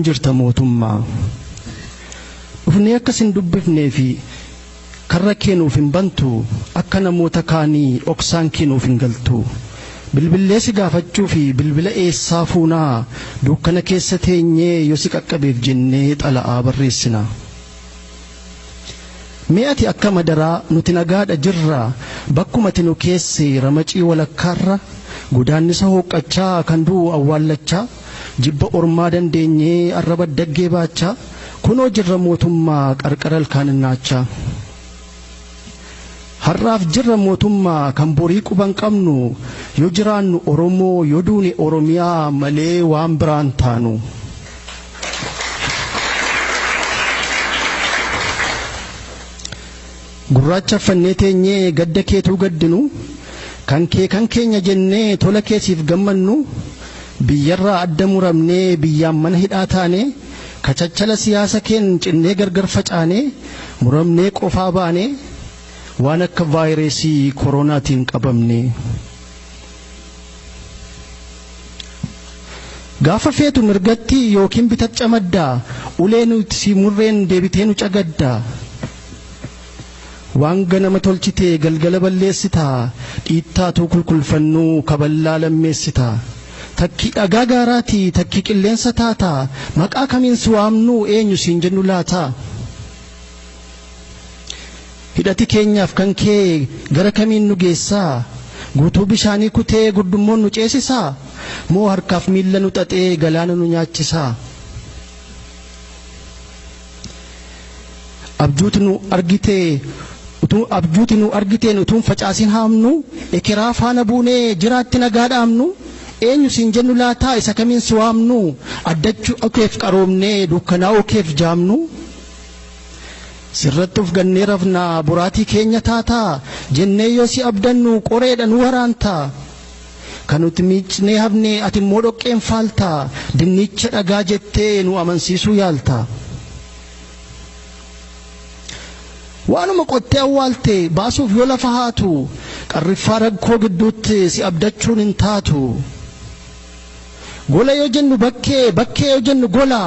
Jirta mootummaa? Dhufnee akka sin dubbifnee fi karra kee nuuf hin bantu, akka namoota kaanii dhoksaan kee nuuf hin galtu. Bilbillee si gaafachuu fi bilbila eessaa fuunaa, dukkana keessa teenyee yoo si qaqqabeef jennee xala'aa barreessina. Mee ati akka madaraa nuti nagaadha jirra, bakkuma ati nu keesse ramacii walakkaarra godaannisa hooqqachaa kan du'u awwaallachaa, jibba ormaa dandeenyee arraba daggee baachaa, kunoo jirra mootummaa qarqara ilkaan innaachaa. Har'aaf jirra mootummaa, kan borii quban qabnu, yoo jiraannu Oromoo, yoo duune Oromiyaa malee waan biraan taanu. Gurraacha uffannee teenyee gadda keetuu gaddinu, kan kee kan keenya jennee tola keesiif gammannu, biyyarraa adda muramnee biyyaan mana hidhaa taane, kachachala siyaasa keen cinnee gargar facaane, muramnee qofaa baane, waan akka vaayirasii koronaatiin qabamne. Gaafa feetu mirgatti yookiin bitat camaddaa, ulee nuti si murreen deebitee nu cagaddaa. Waan ganama tolchite galgala balleessitaa, dhiittaatuu kulkulfannuu kaballaa lammeessitaa. Takkii dhagaa gaaraatii takkii qilleensa taataa, maqaa kamiin si waamnuu, eenyu siin jennu laataa? Hidhati keenyaaf kan kee gara kamiin nu geessaa? Guutuu bishaanii kutee gurdummoon nu ceesisaa? Moo harkaaf miilla nu xaxee galaana nu nyaachisaa? Abjuuti nu argitee utuu abjuuti nu argiteen utuun facaasin haamnu, ekeraa faana buunee jiraatti nagaa dhaamnu, eenyu siin jennu laataa, isa kamiin si waamnu, addachuu keef qaroomnee dukkanaa'uu keef jaamnu? Sirratti of gannee rafnaa, boraatii keenya taataa jennee yoo si abdannu, qoreedha nu waraantaa. Kan nuti miicnee hafne ati immoo dhoqqeen faaltaa, dinnicha dhagaa jettee nu amansiisuu yaaltaa. Waanuma qottee awwaalte baasuuf yoo lafa haatu, qarriffaa rakkoo gidduutti si abdachuun hin taatu. Gola yoo jennu bakkee, bakkee yoo jennu gola,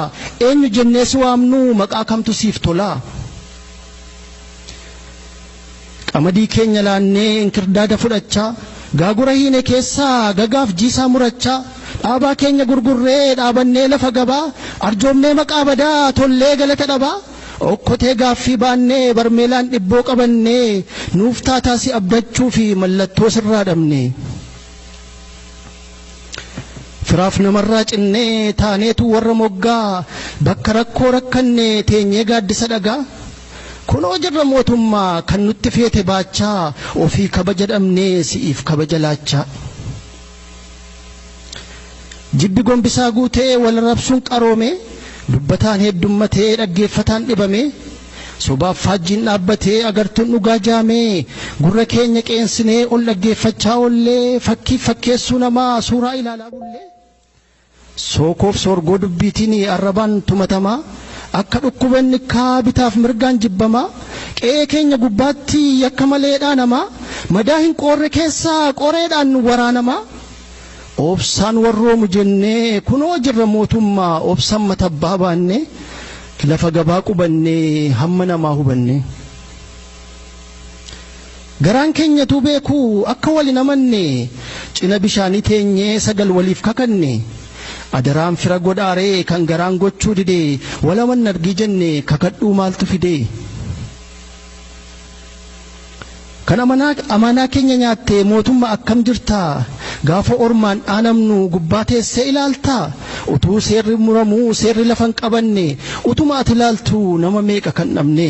eenyu jennee si waamnu, maqaa kamtu siif tola? Qamadii keenya laannee inkirdaada fudhachaa, gaagura hiine keessaa gagaaf jiisaa murachaa, dhaabaa keenya gurgurree dhaabannee lafa gabaa, arjoomnee maqaa badaa tollee galata dhabaa, okkotee gaaffii baannee barmeelaan dhibboo qabannee, nuuf taataa si abdachuu fi mallattoo sirraa dhabne. Firaaf namarraa cinnee taaneetu warra moggaa, bakka rakkoo rakkanne teenyee gaaddisa dhagaa. Kunoo jirra mootummaa, kan nutti feete baachaa, ofii kabaja dhabnee si'iif kabaja laachaa. Jibbi gombisaa guutee wal arrabsuun qaroome, dubbataan heddummatee dhaggeeffataan dhibame, sobaaf faajjiin dhaabbatee agartuun dhugaa jaamee, gurra keenya qeensinee ol dhaggeeffachaa oollee, fakkiif fakkeessuu namaa suuraa ilaalaa bullee. Sookoof soorgoo dubbiitiin arrabaan tumatamaa, akka dhukkubanni kaa bitaaf mirgaan jibbamaa, qe'ee keenya gubbaatti yakka malee dhaanamaa, madaa hin qoorre keessaa qoreedhaan waraanamaa. Obsaan warroomu jennee kunoo jirra mootummaa, obsaan matabbaa baannee lafa gabaa qubannee hamma namaa hubanne. Garaan keenyatuu beeku akka wal hin amanne, cina bishaanii teenyee sagal waliif kakanne, adaraan fira godhaaree kan garaan gochuu dide, wal amanna argii jenne kakadhuu maaltu fide? Kan amaanaa keenya nyaatte mootummaa, akkam jirtaa? Gaafa ormaan dhaanamnu gubbaa teessee ilaaltaa? Utuu seerri muramuu seerri lafa hin qabanne, utuma ati ilaaltu nama meeqa kan dhabne?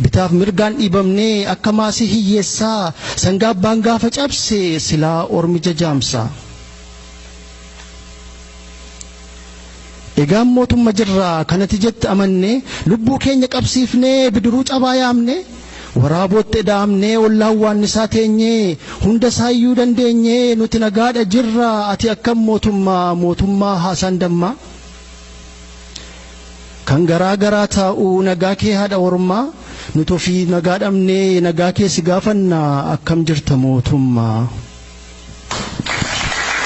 Bitaaf mirgaan dhiibamnee akka maasii hiyyeessaa, sangaa abbaan gaafa cabse silaa ormi jajaamsa. Egaan mootumma jirraa kanati jette amanne, lubbuu keenya qabsiifnee bidiruu cabaa yaamne, waraabootti eda'amnee ollaan waannisaa teenyee, hunda isaayyuu dandeenyee nuti nagaadha jirra, ati akkam mootummaa, mootummaa haasaan dammaa? Kan garaa garaa taa'u nagaa kee haadha ormaa, nuti ofii nagaa dhabnee nagaa kee si gaafanna, akkam jirta mootummaa?